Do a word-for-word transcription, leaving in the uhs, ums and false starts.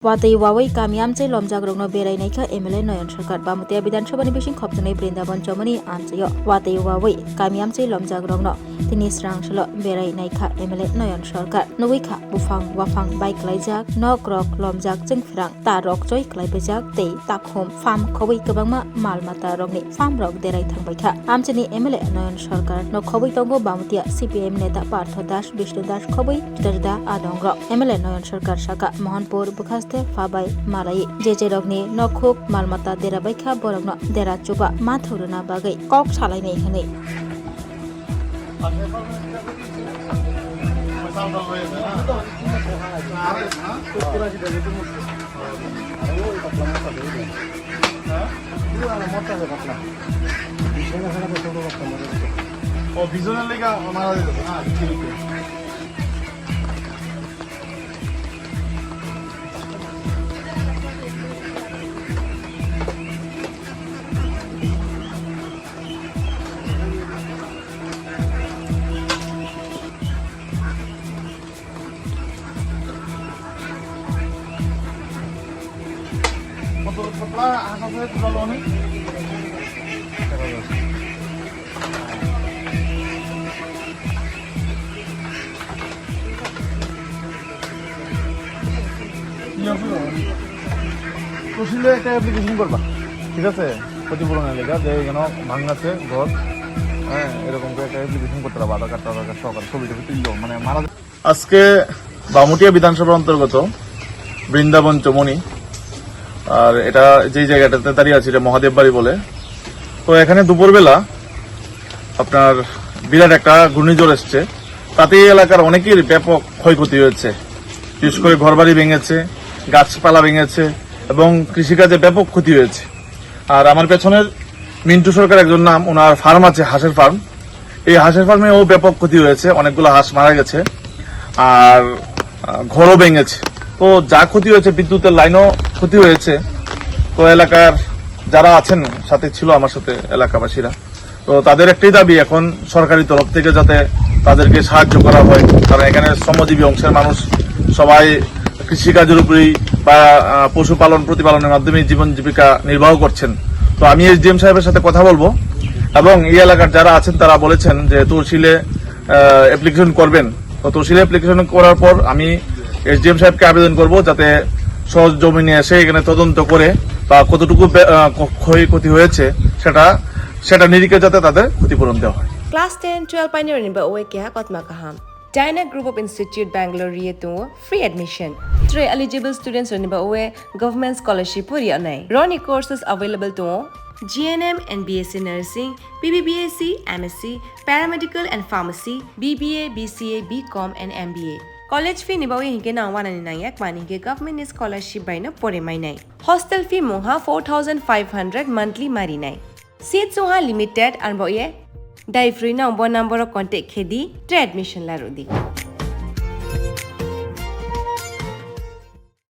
Watwi wawi kami amchai lomjakrokno berai naikha M L A Noyon Sarkar. Bamutia Bidhan Sabhani bising khopjaknai Brindaban Chomoni amchaio watwi wawi kami amchai lomjakrokno tini swrangsalo berai naikha M L A Noyon Sarkar. Nugwi kha buphang waphang bai klaijak, nokrok lomjak chwngphrang, ta rokchoi klaibaijak tei takhum farm khobwi kwbangma mal mata rokni farm rok derai thangbaikha. Amchaini M L A Noyon Sarkar no khobwi tongo Bamutia C P I M neta Partho Das, Bishnu Das khobwi juda juda adongrok. M L A Noyon Sarkar saka Mohanpur bwkhaste phabai malai je je rokni nokhuk mal mata dera baikha borokno dera chuba mathok rwna bagwi kok salainai hwnwi. ও, বিজনের লেগে মারা যেত না, ঠিক আছে। কত, কতটা হাঁস আছে টোটাল অনেক? তহসিলে একটা অ্যাপ্লিকেশন করবা, ঠিক আছে? ক্ষতিপূরণের লেগে যে এখানে ভাঙাছে ঘর, হ্যাঁ, এরকম করে একটা অ্যাপ্লিকেশন করতে হবে, আধার কার্ড টাধার কার্ড সহকারে ছবি টবি তুললো, মানে মারা আজকে বামুটিয়া বিধানসভার অন্তর্গত বৃন্দাবন চমনি, আর এটা যেই জায়গাটাতে দাঁড়িয়ে আছি, এটা মহাদেব বাড়ি বলে। তো এখানে দুপুরবেলা আপনার বিরাট একটা ঘূর্ণিঝড় এসছে, তাতে এই এলাকার অনেকের ব্যাপক ক্ষয়ক্ষতি হয়েছে। বিশেষ করে ঘরবাড়ি ভেঙেছে, গাছপালা ভেঙেছে এবং কৃষিকাজে ব্যাপক ক্ষতি হয়েছে। আর আমার পেছনের মিন্টু সরকার একজন নাম, ওনার ফার্ম আছে, হাঁসের ফার্ম। এই হাঁসের ফার্মেও ব্যাপক ক্ষতি হয়েছে, অনেকগুলো হাঁস মারা গেছে, আর আহ, ঘরও ভেঙেছে। তো যা ক্ষতি হয়েছে, বিদ্যুতের লাইনও ক্ষতি হয়েছে। তো এলাকার যারা আছেন, সাথে ছিল আমার সাথে এলাকাবাসীরা, তো তাদের একটাই দাবি এখন সরকারি তরফ থেকে যাতে তাদেরকে সাহায্য করা হয়, কারণ এখানে শ্রমজীবী অংশের মানুষ সবাই কৃষিকাজের উপরেই বা, আহ, পশুপালন প্রতিপালনের মাধ্যমে জীবন জীবিকা নির্বাহ করছেন। তো আমি এসডিএম সাহেবের সাথে কথা বলবো এবং এই এলাকার যারা আছেন তারা বলেছেন যে তহসিলে, আহ, অ্যাপ্লিকেশন করবেন। তো তহসিলে অ্যাপ্লিকেশন করার পর আমি এসডিএম সাহেবকে আবেদন করব যাতে সজমিনে এসে এখানে তদন্ত করে বা কতটুকু বে-, আহ, ক-, ক্ষয়ক্ষতি হয়েছে সেটা, সেটা নিরিখে যাতে তাদের ক্ষতিপূরণ দেওয়া হয়। Class ten, twelve painirokni bagwi keha kotma kaham. Dyna Group of Institute Bangalore ri tongo free admission. Tei eligible students rokni bagwi government scholarship bo ri anai. Roni courses available tongo G N M and B S C Nursing, B B B S C, M S C, Paramedical and Pharmacy, B B A, B C A, B Com and M B A. College fee ni bagwi hinkhe nang wanani nangya, mani hinkhe government ni scholarship bai no pore mainai. Hostel fee mungha four thousand five hundred monthly marinai. Seats wngha limited, arbo ye dai free no bo number o contact khe di, tei admission la rw di.